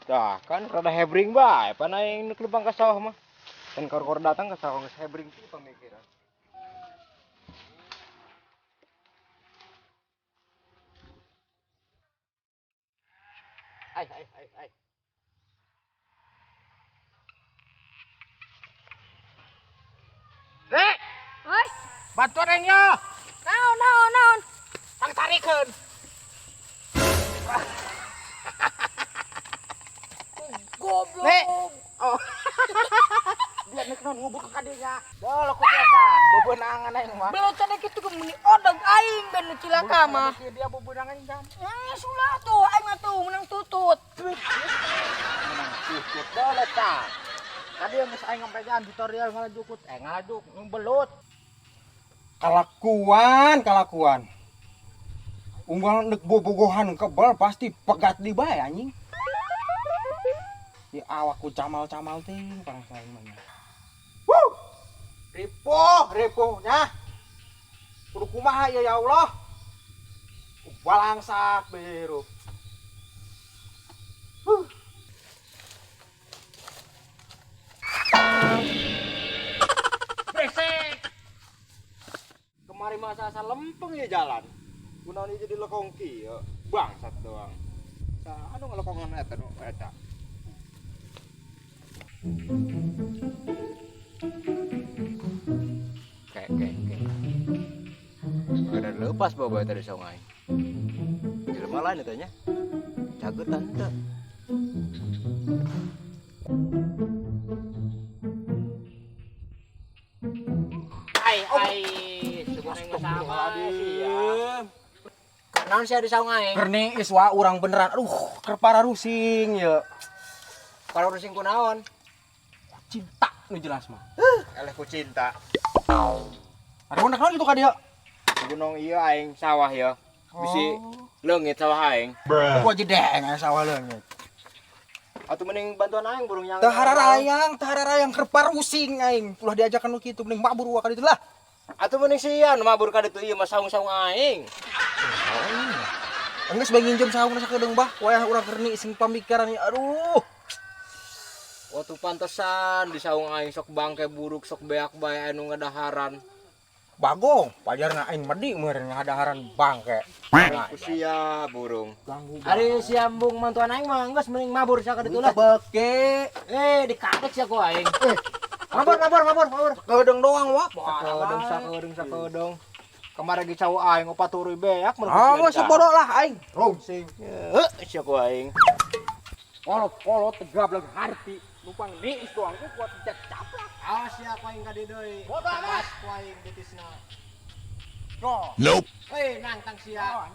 Tah kan rada hebring bae pan aing nu lempang ka sawah mah. Kan kor-kor datang ke sawah geus hebring sih pemikiran. Ai ai ai ai. Dek, Oi, bantuan aing yo. Naon naon naon. Tang tarikeun. Goblok. Nek. Oh. Dia nek naon ngubur ka dinya. Dol ku eta, bebeunangan aing mah. Belum tadi kitu ge meuni odeg aing ben nu cilaka mah. Dia bebeunangan jam. Eh, sulah tuh aing mah tuh menang tutut. Menang tutut dol eta. Tadi yang geus aing ngampejan tutorial ngalajukut, ngalajuk belut. Kalakuan, kalakuan. Unggal nek bobogohan kebal pasti pegat di bae anjing. Ya awakku camal-camal ting parang saya mah. Wuh. Ripuh, ripuh nya. Kudu kumaha ya ya Allah. Balangsak biru. Huh. Bresek. Kemarin masa asa lempeng ya jalan. Kunaon ieu jadi lekong kieu, bangsat doang. Tah anu ngalekongan eta nu eta. Kayak kayak kayak. Ada lepas bawa tadi sungai. Jelema lain eta nya. Cagetan teu. Ai ai, sebenarnya sama sih ya. Naon sih di saung aing? Keur niis wa urang beneran. Aduh, keur pararusing ye. Pararusing kunaon? Cinta nu jelas mah. Eleh ku cinta. Ada naon kitu ka dieu? Gunung ieu aing sawah ya. Bisi leungit sawah aing. Ku aja deng aya sawah leungit. Atuh mending bantuan aing burung yang Teu hararayang, teu hararayang keur parusing aing. Ulah diajakan nu kitu mending mabur wa ka ditu lah. Atuh mending sian mabur ka ditu ieu mah saung-saung aing. Enggeus bae nginjem saung sakedeung bah. Wayah urang keur niis pamikiran ieu. Aduh. Waktu pantesan di saung aing sok bangke buruk sok beak bae anu ngadaharan. Bagong, pajarna aing medi meureun ngadaharan bangke. Nah, sia burung. Ganggu. Ari siambung mantuan aing mah geus mending mabur sia ka ditu lah. Beke. Dikadek sia ku aing. Mabur mabur mabur mabur. Kedeung doang wa. Sakedeung sakedeung sakedeung. Kemarin ge cau aing opat turu beak mun Ah, mah bodoh lah aing. Rungsing. Heuh, sia ku aing. Kolot-kolot tegablek harti. Numpang niis doang ku kuat cek caplak. Awas sia ku aing ka dieu deui. Bodoh amat. Tepas ku aing betisna. No. Nope. Nangtang sia.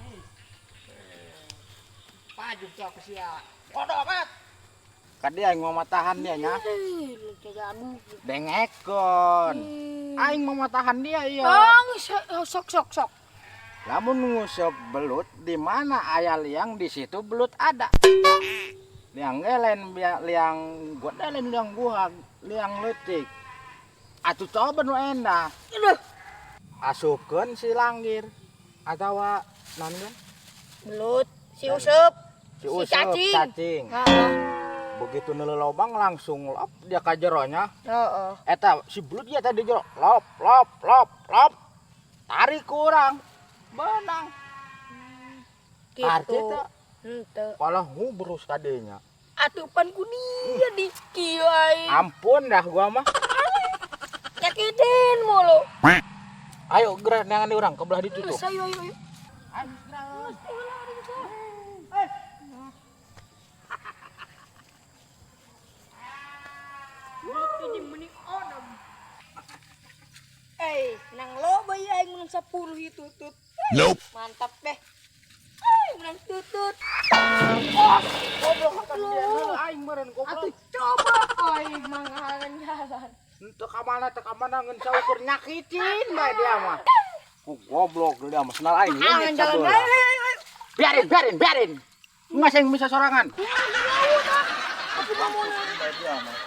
Paju tuh aku sia. Bodoh amat. Kadi aing mau matahan dia nya. Dengekon. Aing mau matahan dia iya. Bang, sok sok sok. Lamun nguseup belut di mana aya liang di situ belut ada. Liang ge lain liang gua lain liang gua, liang leutik. Atuh coba nu endah. Aduh. Asupkeun si langgir atawa naon kan? Belut, si useup, Si useup, cacing. cacing. Heeh. Begitu neuleuh lobang langsung lop dia ka jeronya. Heeh. Eta si belut dia tadi jero lop lop lop lop. Tarik kurang. Benang. Gitu. Arti teu. Henteu. Kalah ngubrus kadenya. Atuh pan ku dia di kieu aing. Ampun dah gua mah. Nyakitin mulu. Ayo gerak neangan di urang ke belah ditu tuh. Ayo ayo ayo. Nang loba ya aing menang 10 itu tutut. Nope. Mantap deh. Menang tutut. Oh, goblok kan dia aing meureun goblok. Atuh coba aing manghalan jalan. Teu ka mana teu ka mana ngeun saukur nyakitin bae dia mah. Ku goblok dia mah senal aing Angan jalan. Ayo ayo ayo. Biarin biarin biarin. Nggak yang bisa sorangan. Aku mau Dia mah.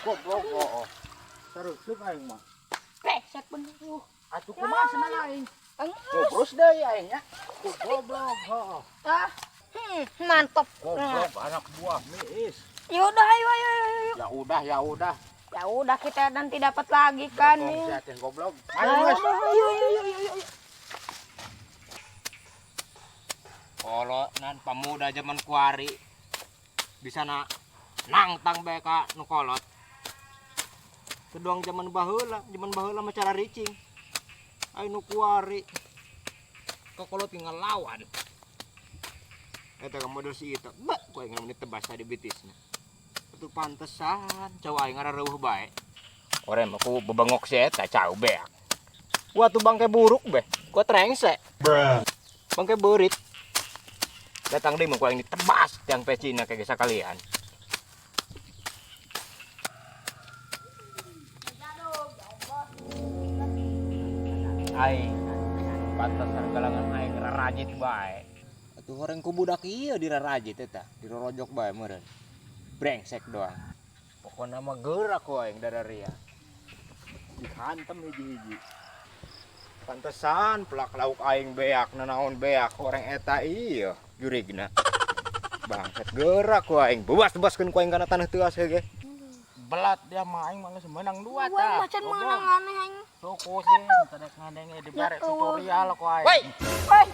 Goblok oh. Sareuseuk aing mah. Pesek bener. Atuh kumaha senal aing? Enggeus. Ngobrol deui aing nya. Ku goblok heuh. Tah. Mantap. Nah. Goblok anak buah Miis. Ya udah, ayo ayo ayo ayo. Ya udah, ya udah. Ya udah, kita nanti dapat lagi kan Bokong nih. sia teh goblok. Ayo, Ayo geus. ayo, ayo, ayo, ayo, ayo. Kalau nan pemuda zaman kuari bisa na nangtang bae ka nu kolot. Keduang zaman baheula mah cara ricing. Ayo nu kuari ka kolot tinggal lawan. Eta ka model si itu, ba ku aing lamun ditebas di betisna. Itu pantesan cau aing ngarareueuh bae. Orem aku bebengok si eta cau beak. Wah tuh bangke buruk beh, gua trengsek. Bangke beurit. Datang deui mah ku aing ditebas tiang pecina kayak geus sakalian. Aing pantesan galangan aing rarajit bae. Atuh horeng ku budak ieu dirarajit eta, dirorojok bae meureun. Brengsek doang. Pokona mah geura ku aing dararia. Dihantem hiji-hiji. Pantesan pelak lauk aing beak nanaon beak horeng eta ieu jurigna. Bangsat geura ku aing, bebas-bebaskeun ku aing kana tanah teuas ge. Belat dia mah aing mah geus meunang dua Gua tah. macan menang aneh aing. Suku sih tadi ngadenge dibare Ya Allah. tutorial ku aing. Woi, Woi,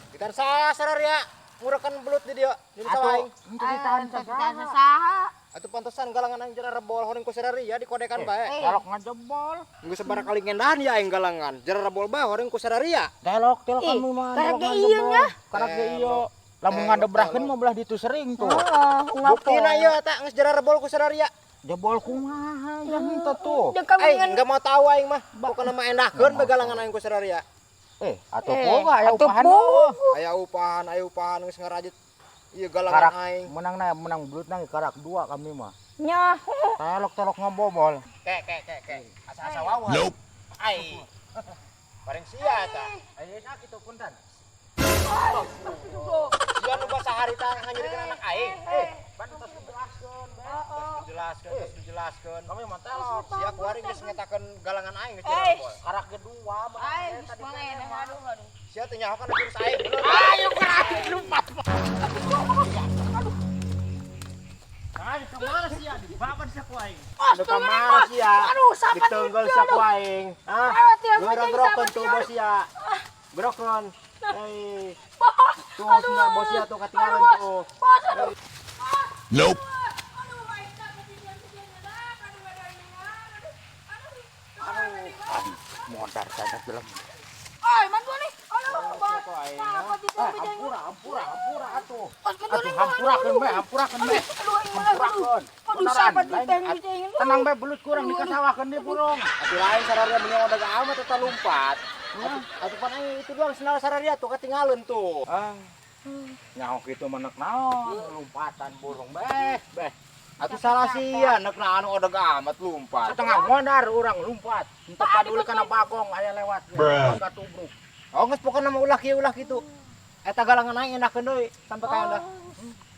gitar sasar ya. Murakan belut di dia. Di sawah aing. Henteu ditahan ditahan saha. Atuh pantesan galangan aing jara rebol horeng ku sararia dikodekan bae. Telok ngajebol. Geus sabaraha kali ngendahan ya aing galangan. Jara rebol bae horeng ku sararia. Telok, telok Ih, kami mah. karek telok ge ieu nya. Karek ge ieu. Lamun ngadebrahkeun mah belah ditu sering tuh. Heeh, Buktina ieu eta geus jara rebol ku sararia. Jebol kumaha ya henteu tuh. Jeung kami Aing enggak mau tahu aing mah. Pokona mah endahkeun bae galangan aing ku sararia. Atuh boga aya Atuh upahan. boga. Aya upahan, aya upahan geus ngarajit ieu galangan Karak aing. menang na menang belut nang karak dua kami mah. Nya. Telok telok ngebobol. Ke ke ke ke. Asa-asa wawa. Nope. Ai. Bareng sia eta. Ayo sakit tuh punten. Sia nu sahari tah nganyirikeun anak aing. Bantu tos dijelaskeun, be. Terus dijelaskeun, terus dijelaskeun. Kami mah telok. Sia kuari geus ngetakeun galangan aing geus Eh. jara rebol. Karak ge dua mah. Ay, geus maneh aduh aduh. Sia teh nyaho kana jurus aing bener. Ayo karak lupa. Ay, kemana sih ya? Dibabat sia ku aing. Aduh kamana sia? Aduh, sapat Ditenggel sia ku aing. Hah? Ayo, tiang Gerok-gerokeun sapat tuh sia. bos sia. Gerokeun. Eh, Bos. tuh sendal bos sia tuh ketinggalan Aduh, bos. tuh. Bos, aduh. Nope. Aduh, aing tak kejadian kejadian. Aduh, aduh, aduh. Aduh. Modar saja film. Ay, man nih. Aduh, bos. Sapat itu Eh, hampura, hampura, hampura atuh. Bos, man Atuh hampurakeun be, hampurakeun be. Aduh, aing malah aduh. Hampurakeun. Aduh, Beneran, sapat lain, itu yang Tenang be, belut kurang dikasawakeun di burung. Atuh lain sararia beunang udah amat eta lompat. Atuh pan aing itu doang sendal sararia tuh ketinggalan tuh. Ah. Nyaho kitu mah nek naon, lompatan burung beh, beh. Atuh salah sia nek naon odeg amat lompat. Setengah modar urang lompat. Henteu paduli kana bagong aya lewat. Katubruk. Oh geus pokona mah ulah kieu ulah kitu. Eta galangan aing enakeun deui sampai ka anda.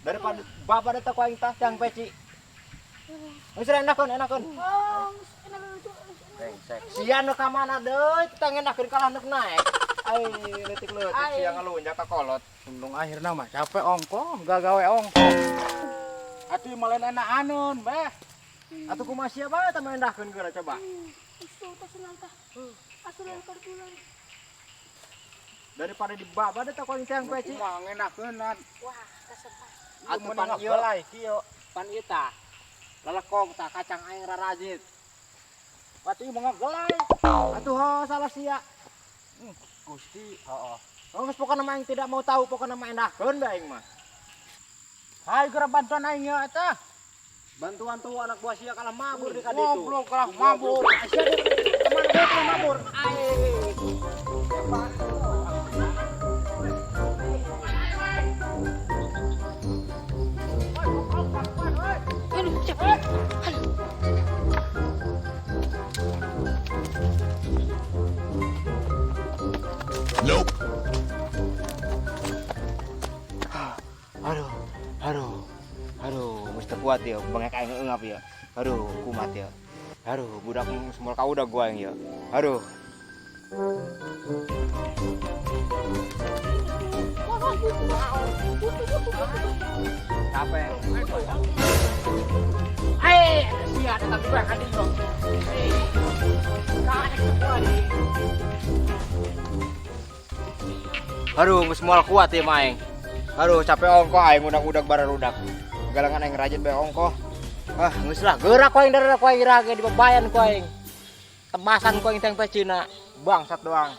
Daripada bapak eta ku aing tah tiang peci. Geus enakeun enakeun. Oh, enak lucu. Brengsek. Sia nu ka mana deui teh ngenakeun kalah nek naek. Ai leutik-leutik sia ngalunjak ka kolot. Untung akhirna mah capek ongkoh, gagawe ongkoh. Atuh mah lain enak anun, beh. Atuh kumaha sia bae tah endahkeun geura coba. Isu tah senang tah. Asulan kartulan. Daripada dibabad eta ku aing tiang peci. Kumaha ngenakeunnan. Wah, kesepat. Atuh pan ieu ngegelai kieu. pan ieu tah. Lelekong tah kacang aing rarajit. Atuh ieu mah ngegelai. Atuh ho salah sia. Gusti, heeh. Oh, geus pokona mah aing tidak mau tahu pokona mah endahkeun bae aing mah. Hai geura bantuan aing ieu eta. Bantuan tuh anak buah sia kalah mabur di kaditu. Goblok kalah mabur. Sia di teman gue kalah mabur. Ai. Aduh, cepet. Aduh. Nope. Aduh, aduh, aduh, mesti kuat ya, bangek aing eungap ya. Aduh, kumat ya. Aduh, budak semua kau udah gua yang ya. Aduh. Bos, bos. Capek. Eh, sia datang juga ka dieu. Eh. Ka ada. Aduh, geus moal kuat ya mah aing. Aduh, capek ongkoh aing udak-udak bararudak. Galangan aing rajin bae ongkoh. Ah, geus lah, gerak ku aing darah ku aing iraha ge dibebayan ku aing. Tebasan ku aing teng pecina. Bangsat doang.